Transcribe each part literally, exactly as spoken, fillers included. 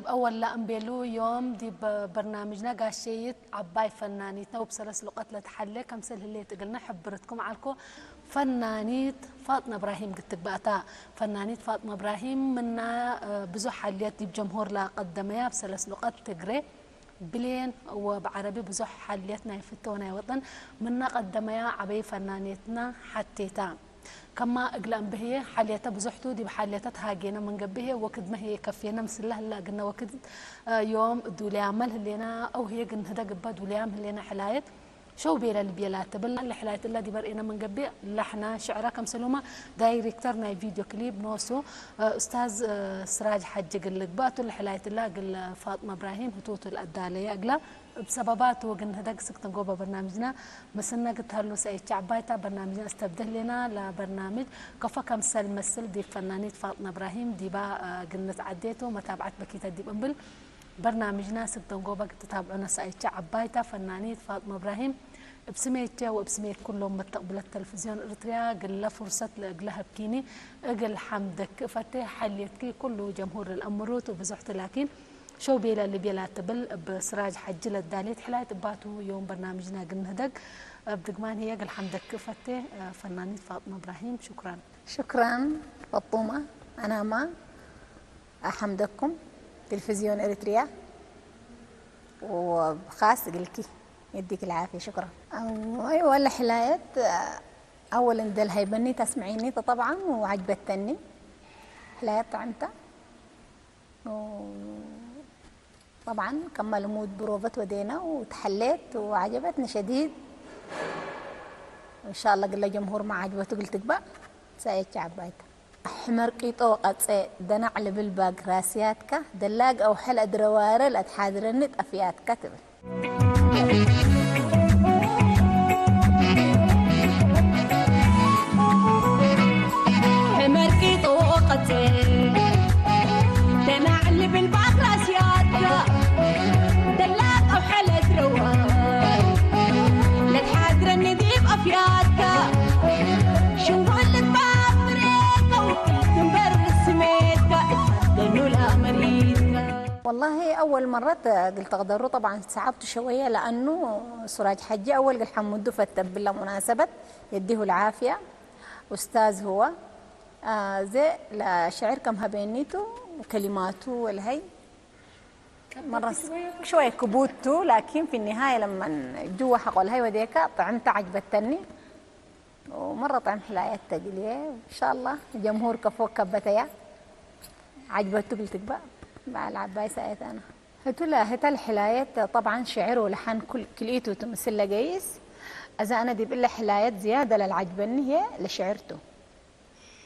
አወል ለእምቤሉ ዮም ዲብ በርናምጅነ ጋሼይት ዐባይ ፈናኒትነ ወብሰለስ ሉቀት ለትሐሌ ከምሰል ህሌት እግልነ ሕብርትኩም ዐልኮ። ፈናኒት ፋጥነ እብራሂም ግትግባእታ። ፈናኒት ፋጥነ እብራሂም ምና ብዙሕ ሐልየት ዲብ ጀምሁር ለቀደመያ ብሰለስ ሉቀት ትግሬ ብሌን ወብዐረቢ ብዙሕ ሐልየት ናይ ፍትወ ናይ ወጠን ምነ ቀደመያ ዐበይ ፈናኔትነ ሐቴታ። ከማ እግለ እንበህየ ሐልየተ ብዙሕ ቱ፣ ዲብ ሐልየተ ተሃጌነ ምን ገብእ ህዬ ወክድመ ህዬ ከፌነ ምስለ ህለ እግልነ ወክድ ዮም ዱልያመ ለህሌነ አው ህዬ ግንህደግ እበ ዱልያም ህሌነ ሕላየት ሸው ቤለ ልብየ ላትብል ለሕላየት እለ ዲብ አርኤነ ምን ገብእ ለሐነ ሽዕረ ከምሰሉመ ዳይሬክተር ናይ ቪድዮ ክሊፕ ኖሱ ኡስታዝ ስራጅ ሐጂ እግል ልግበእ ቱ። ለሕላየት እለ እግል ፋጥመ እብራሂም ህቱቱ ለአዳለየ እግለ እብ ሰበባቱ ወግንህደግ ስክትን ጎበ በርናምጅነ ምስልነ ግትሀሉ ሰእየቼ ዐባይታ በርናምጅነ እስተብድህ ሌና። ለበርናምጅ ከፎ ከምሰል መስል ዲብ ፈናኒት ፋጥነ እብራሂም ዲባ ግንት ዐዴቱ መታብዐት በኪተ ዲብ እምብል በርናምጅነ ስክትን ጎበ ግትታብዑነ ሰእየቼ ዐባይታ ፈናኒት ፋጥመ እብራሂም እብ ስሜቼ ወእብ ስሜት ኩሎም መተቅብለት ተልፍዝዮን እርትርያ ግለ ፉርሰት ለእግለ ሀብኪኒ እግል ሐምደክ እፈቴ። ሐልየትኪ ኩሉ ጀምሁር ለልአምሩቱ ብዙሕቲ ላኪን ሸው ቤለ ልብየ ላትብል እብ ስራጅ ሐጂ ለዳሌት ሕላየት እባቱ ዮም በርናምጅነ እግል ንህደግ እብ ድግማን ህዬ እግል ሐምደክ እፈቴ። ፈናኒት ፋጥመ እብራሂም ሹክራን። ሹክራን ፈጡመ፣ አናማ አሐምደኩም ቴሌቪዝዮን ኤሪትሪያ ወብኻስ እግልኪ የዲክ ለዓፍየ ሹክራን። አወ ወለ ሕላየት አወል እንዴ ለሀይበኒ ተስምዒኒ ጠብዓን ወዐጅበተኒ ሕላየት ጥዕምተ። ጠብዓን ከመ ልሙድ ብሮቨት ወዴነ ወተሐሌት ወዐጀበትኒ ሸዲድ። እንሻአላህ ግለ ጀምሁርመ ዐጅበቱ እግል ትግበእ ሰእየቼ ዐባይተ። ሕመር ቂጦ ወቀጼ ደናዕ ልብል ባግ ራስያትከ፣ ደላግ አውሐ ለአድረዋረ ለአትሓድረኒ ጠፍያትከ ትብል። ሕመር ቂጦ ወቀጼ ደናዕ ልብል ባግ ራስያትከ፣ ደላግ አውሐ ለአድረዋር ለትሓድረኒ ዲብ አፍያትከ፣ ሽንጎል ልትባብ ፍሬከ ወክልት እምበር ስሜትከ እትሐደኑ ለአመሪትከ። ወላሂ አወል መረት እግል ተቅደሩ ጠብዓን ሰዓብቱ ሸወየ፣ ለአኑ ሱራጅ ሐጂ አወል እግል ሐምዱ ፈተ እብለ ሙናሰበት የዲሁ ለዓፍየ። ኡስታዝ ህወ፣ አ፣ ዘ ለሸዕር ከም ሀቤኒቱ ከሊማቱ ወለሀይ መረ ሸወየ ክቡድ ቱ፣ ላኪን ፊ ኒሃየ ለመን ጅወ ሐቆ ለሀይ ወዴከ ጥዕምተ ዐጅበተኒ። ወመረ ጥዕም ሕላየት ተግልየ። እንሻአላህ ጀምሁር ከፎ ከበተያ ዐጅበቱ እግል ትግበእ በዐል ዐባይ ሰእየት አነ። ህቱ ለ-፣ ህተ ለሕላየት ጠብዓን ሽዕር ወለሐን ኩል-፣ ክልኢቱ ቱ ምስል ለገይስ። አዜ አነ ዲብ እለ ሕላየት ዝያደ ለልዓጅበኒ ህዬ ለሽዕር ቱ።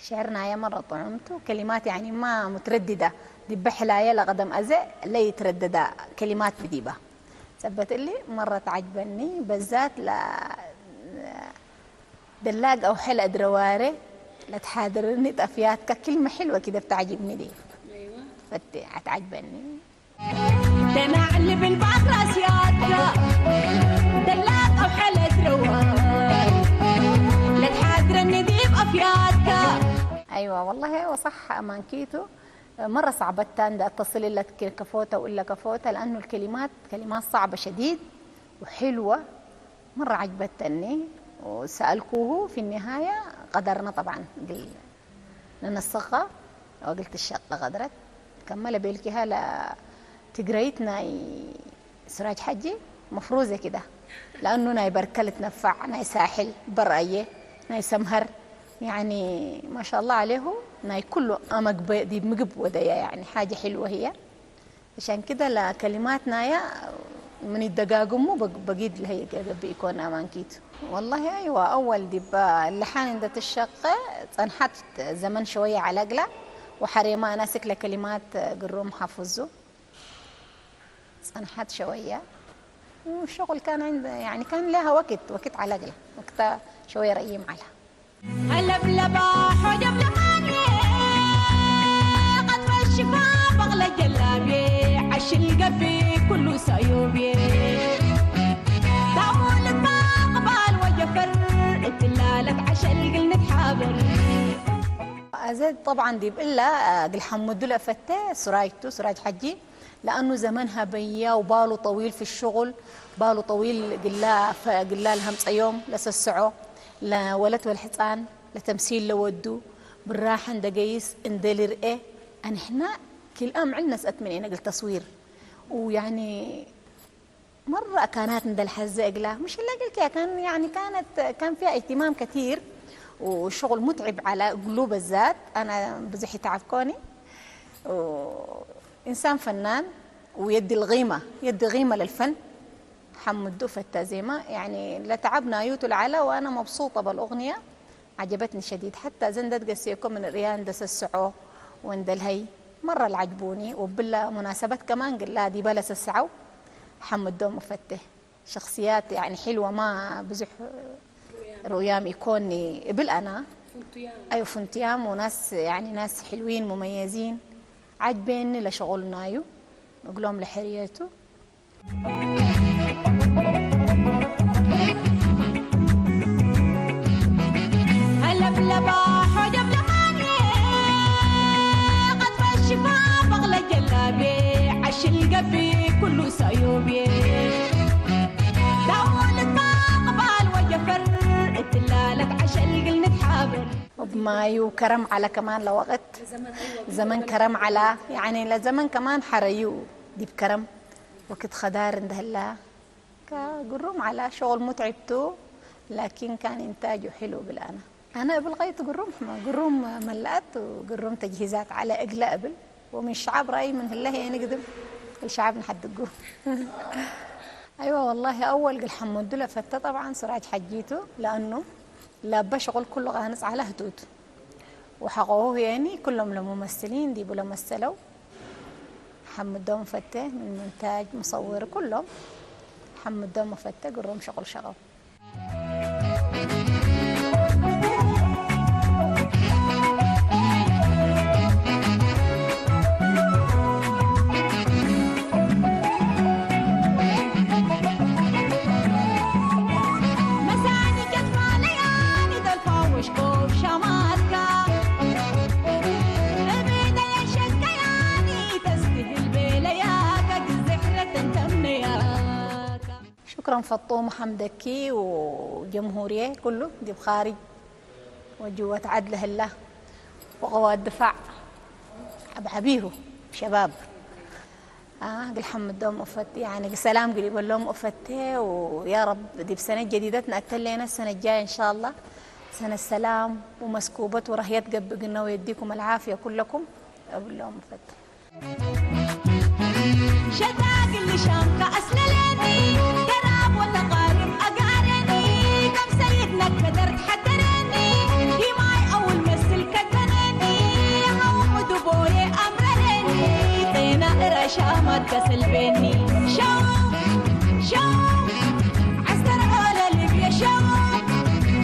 ሽዕር ናየ መረ ጥዑም ቱ፣ ከሊማት ያኒ ማ ሙትረድዳ ዲበ ሕላየ ለቀደም አዜ ለይትረደዳ ከሊማት ብዲባ። ሰበት እሊ መረ ተዐጅበኒ፣ በዛት ለ-፣ ደላግ አውሐ ለአድረዋሬ ለትሓድርኒ ጠፍያትከ ክልመ ሕልወ ኪደብ ተዐጅብኒ ዲ። ፈቴ አትዐጅበኒ። ደናዕ ልብል ባትራስያትከ፣ ደላቅ አውሐ ለድረዋይ፣ ለትሓድረኒ ዲብ አፍያትከ። አይወ፣ ወላሂ አይወ፣ ሰሕ አማንኪቱ። መረ ሰዕበታ እንደ አተስል እለ ከፎተ ወእለ ከፎተ፣ ለአኑ الكلمات كلمات صعبة شديد وحلوة። መረ ዐጅበተኒ ወሰአልኩሁ። في النهاية ቀደርነ ጠብዓን እግል ነነስኻ ወእግል ትሸቀ ቀድረት። ከመ ለቤልኪሃ ለትግረይት ናይ ስራጅ ሐጂ መፍሩዘ ኪዳ። ለአኑ ናይ በርከ ልትነፋዕ፣ ናይ ሳሕል በርአየ፣ ናይ ሰምሀር፣ ያኒ ማሻአላህ ዐሌሁ፣ ናይ ኩሉ አመግበ ዲብ ምግብ ወደየ፣ ያኒ ሓጀ ሕልወ ህየ። عشان كده ለከሊማት ናያ ምን ይደጋግሙ በግ-፣ በጊድ ለሀይ ገብእ ኢኮን አማንኪቱ። ወላሂ አይዋ፣ አወል ዲብ ለሓን እንደ ትሸቀ ጸንሐት ዘመን ሸወየ ዐለ እግላ ወሐሬማ አናስክ ለከሊማት ግሩም ሐፍዙ ጸንሐት ሸወየ። ወሸቁል ካን عند، يعني كان لها وقت، وقت ዐለ እግላ ወቅታ ሸወየ ረይም ዐለ። ሀለብለባ ሖጀብ ለማኔ፣ ቀጥፈ ሽፋ በቅለ ጀላቤ፣ ዐሽል ገብእ ኩሉ ሰዩቤ። ዳውልት ባቅባል ወጀፈር፣ እትላ ለትዐሸል ግል ንትሓበር። አዜ ጠብዓን ዲብ እለ እግል ሐምዱ ለእፈቴ ሱራጅ ቱ፣ ሱራጅ ሐጂ፣ ለአኑ ዘመን ሀበያ ወባሉ ጠዊል ፊ ሽቁል፣ ባሉ ጠዊል እግላ ፈ-፣ እግላ ለሀምጸዮም ለሰስዖ፣ ለወለት ወለሕጻን ለተምሲል ለወዱ፣ ብራሐ እንደ ገይስ እንደ ልርኤ፣ አንሕና ክል አምዕል ነስአት ምን ዔነ እግል ተስዊር። ወያኒ መረ ካናት እንደ ለሐዘ እግላ፣ ምሽ እለ እግልክያ ካን፣ ያኒ ካነት፣ ካን ፊያ እህትማም ከቲር ወሽቁል ሙትዕብ ዐለ እግሉ በዛት፣ አነ ብዙሕ ይተዓብኮኒ። ወእንሳን ፈናን ወየዲ ልጊመ፣ የዲ ጊመ ለልፈን ሐምዱ ፈተ ዜማ፣ ያኒ ለተዓብ ናዩቱ ለዐለ ወአነ መብሱጠ በልኡግንየ። ዐጀበትኒ ሸዲድ። ሐታ እዘ እንደ ትገሴኮ ምን ርእያ እንደ ሰስዖ ወእንደ ልሀይ መረ ለዐጅቡኒ። ወብለ ሙናሰበት ከማን ግላ ዲበ ለሰስዐው ሐምዶም እፈቴ። ሸክስያት ያኒ ሕልወ ማ ብዙሕ ሩእያም ኢኮኒ እብል አና። አዩ ፍንቱያም ወናስ ያኒ ናስ ሕልዊን ሙመየዚን ዐጅቤኒ ለሸቁል ናዩ እግሎም ለሕርየቱ። ሀለብለባ ሖጀብ ለማሜ፣ ቀጥፈ ሽፋ በቅለ ጀላቤ፣ ዐሽል ገብእ ኩሉ ሰዩቤ። ዳውልት ማቅባል ወጀፈር፣ እትላ ለትዐሸል ግል ንትሓበር። እብ ማዩ ከረም ዐለ ከማን ለወቅት፣ ዘመን ከረም ዐላ፣ ያኒ ለዘመን ከማን ሐረዩ ዲብ ከረም። ወክድ ከዳር እንደ ህላ፣ ከግሩም ዐላ፣ ሸቁል ሙትዕብ ቱ፣ ላኪን ካን ኢንታጁ ሕሉ እብል አነ። አነ እብል ቀይት ግሩም፣ ግሩም መለአት ወግሩም ተጅሂዛት ዐለ እግለ እብል፣ ወምን ሸዐብ ረአይ ምን ህለ ህዬ ንግድም፣ እግል ሸዐብ ነሐድጉ። አይወ ወላሂ፣ አወል እግል ሐምዱ ለፈተ ጠብዓን ሱራጅ ሐጂ ቱ፣ ለአኑ ለበ ሸቁል ኩሉ ቃንጽ ዐለ ህቱ ቱ። ወሐቆሁ ህዬኒ፣ ኩሎም ለሙመስሊን ዲቡ ለመሰለው ሐምዶም ፈቴ፣ ምን ሞንታጅ፣ ሙሰውር፣ ኩሎም ሐምዶም ፈቴ፣ ግሩም ሸቁል ሸቀው። ሹክረን ፈጡም ሐምደኪ ወጀምሁርዬ ኩሉ ዲብ ካርጅ ወጅወት ዐድ ለህላ ወቀዋት ድፋዕ ዐብዐቢሁ ሸባብ። አ፣ እግል ሐምዶም እፈቴ፣ ያኒ እግል ሰላም እግል ኢበሎም እፈቴ፣ ወያ ረብ ዲብ ሰነት ጀዲደት ነአተሌነ፣ ሰነት ጃየ እንሻአላህ ሰነት ሰላም ወመስኩበት ወረህየት ገብእ ግነ ወየዲኩም አልዓፍየ ኩለኩም እብሎም እፈቴ። ሸታግል ሻምካ አስለሌኒ፣ ገራብ ወተቃርብ አጋሬኒ፣ ከም ሰይድ ነከደር ተሐደሬኒ፣ ዲማይ አውል መስል ከደኔኒ፣ ሐውሙ ድቦዬ አምረሬኒ፣ ጤና እረ ሻማት ከስልቤኒ። ሸው፣ ሸው፣ ዐስተር ኦለ ልብየ ሸው፣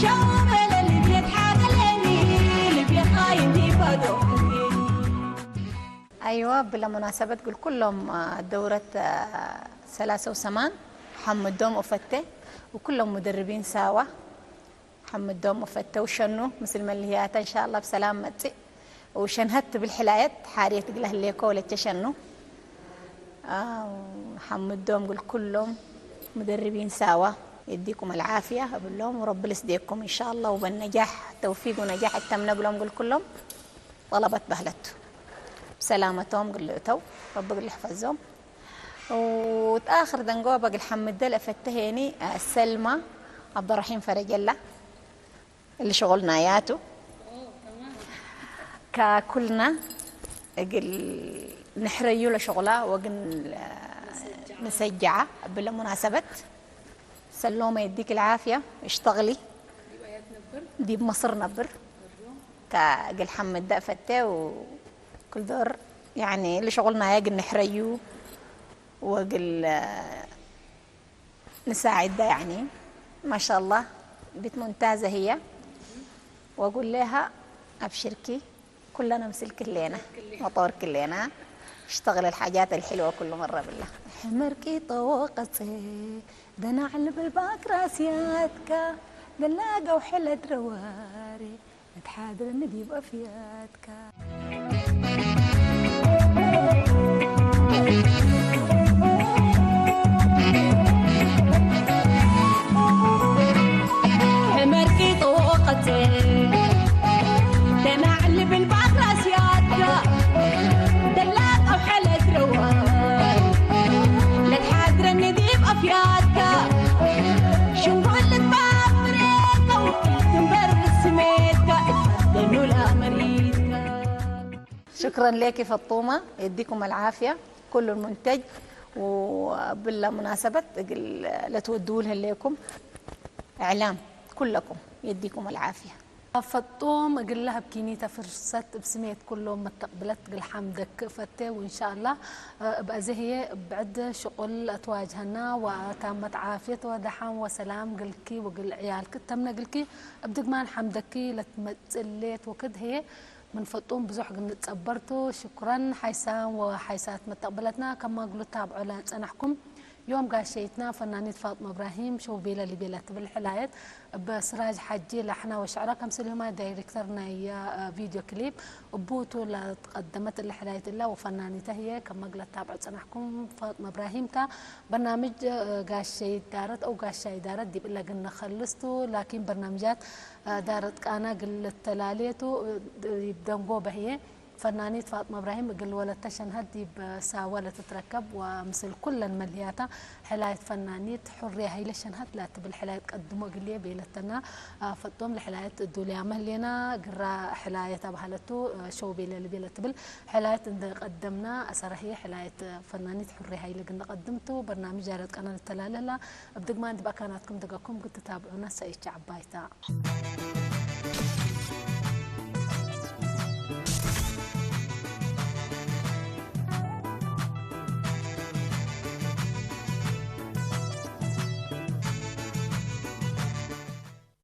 ሸው ኦለ ልብየ ተሓገሌኒ፣ ልብየ ኻይን ዲባዶ። አይወ፣ እብለ ሙናሰበት እግል ኩሎም፣ አ፣ ደውረት፣ አ፣ ሰላሰ ወሰማን ሐምዶም ወፈቴ ወኩሎም ሙደርቢን ሳዋ ሐምዶም ወፈቴ ወሸኑ ምስል መልህያተ እንሻአላህ ብሰላም መጽእ ወሸንሀት ትብል ሕላየት ሓርየት እግለ ህሌኮ ወለቼ ሸኑ። አው፣ ሐምዶም እግል ኩሎም ሙደርቢን ሳዋ፣ የዲኩም አልዓፍያ እብሎም፣ ወረቢ ልስዴኩም እንሻአላህ፣ ወበነጃሕ ተውፊቅ ወነጃሕ እተምነ እግሎም እግል ኩሎም ጠለበት በህለቱ። ብሰላመቶም እግል ልእተው ረቢ እግል ልሕፈዞም። ወእት አክር ደንጎበ እግል ሐምደ ለእፈተሄኒ ሰልማ ዐብደረሒም ፈረጀላ። እሊ ሸቁል ናያቱ። ከኩልና እግል ንሕረዩ ለሸቁላ ወእግል ንሰጀዓ እብለ ሙናሰበት። ሰሎመ የዲክ ለዓፍያ፣ እሽተግሊ። ዲብ መስር ነብር። ከእግል ሐምደ እፈቴ ወክል ዶር፣ ያኒ እሊ ሸቁል ናየ እግል ንሕረዩ ወእግል ንሳዕዳ፣ ያኒ ማሻአላህ ቢት ሙምታዘ ህየ። ወእጉል ሌሃ አብሽርኪ፣ ኩለነ ምስልኪ ህሌነ ወጦርኪ ህሌነ። እሽተግሊ الحاجات الحلوة ኩሉ መረ ብላ። ሕመር ቂጦ ወቀጼ ደናዕ ልብል ባክ ራስያትካ፣ ገላገው ሕለድ ረዋሬ ለትሓድረኒ ዲብ አፍያትካ። ሕመርኪ ጠወቀት ተናዕል ብልባት ራስያትካ ደላቀው ሐለት ረዋይ ለትሓድረኒ ዲብ አፍያትካ። ሽንጎል ልትባብሬከው ትንበር ስሜትካ እትፈደኑ ለመሪትካ። شكرًا لك فطومة، يديكم العافية كل المنتج. وبالمناسبة እግል ለትወድዉ ለህሌኩም إعلام كلكم يديكم العافية። ፈጡም እግል ለሀብኪኒተ ፍርሰት እብ ስሜት ኩሎም መተቅብለት እግል ሐምደክ እፈቴ፣ ወእንሻአላህ እብ አዜ ህዬ እብ ብዕድ ሽቁል አትዋጅሀና ወታመት ዓፍየት ወደሐን ወሰላም እግልኪ ወእግል ዕያልኪ ተምነ እግልኪ እብ ድግማን ሐምደኪ ለትመጽእ ሌት ወክድ ህዬ ምን ፈጡም ብዙሕ እግል ንትጸበር ቱ። ሽኩረን ሓይሳም ወሓይሳት መተቅብለትና ከማግሉ ታብዖ ለጸናሕኩም። ዮም ጋሸይትና ፈናኒት ፋጥመ እብራሂም ሸው ቤለ ሊቤ ለትብል ሕላየት እብ ስራጅ ሓጂ ለሐና ወሸዕራ ከምስልሁማ ዳይሬክተር ናይ ቪድዮ ክሊፕ እቡ ቱ ለትቀደመት እለ ሕላየት እላ ወፈናኒተ ህዬ ከመ እግል ለታብዖ ጸናሕኩም ፋጥመ እብራሂም ታ። በርናምጅ ጋሸይ ዳረት አው ጋሻይ ዳረት ዲብ እለ እግል ንከልስ ቱ። ላኪን በርናምጃት ዳረት ቃና እግል ልተላሌ ቱ። ዲብ ደንጎበ ህዬ ፈናኒት ፋጥመ እብራሂም እግል ወለተ ሸንሀት ዲብ ሳወ ለትትረከብ ወምስል ኩለን መልህያታ ሕላየት ፈናኒት ሑሬ ሀይለ ሸንሀት ለትብል ሕላየት ቀድሞ እግልዬ ቤለተና። ፈጦም ለሕላየት ዱልያመ ህሌና ግራ ሕላየት አብሀለቱ ሸው ቤለ ልቤ ለትብል ሕላየት እንደ ቀደምና አሰረ ህዬ ሕላየት ፈናኒት ሑሬ ሀይለ እግል ንቀድም ቱ። በርናምጅ ዳረት ቃና ልተላሌ ህላ። እብ ድግማን ዲብ አካናትኩም ደገኩም እግል ትታብዑነ ሰኢቼ ዐባይታ።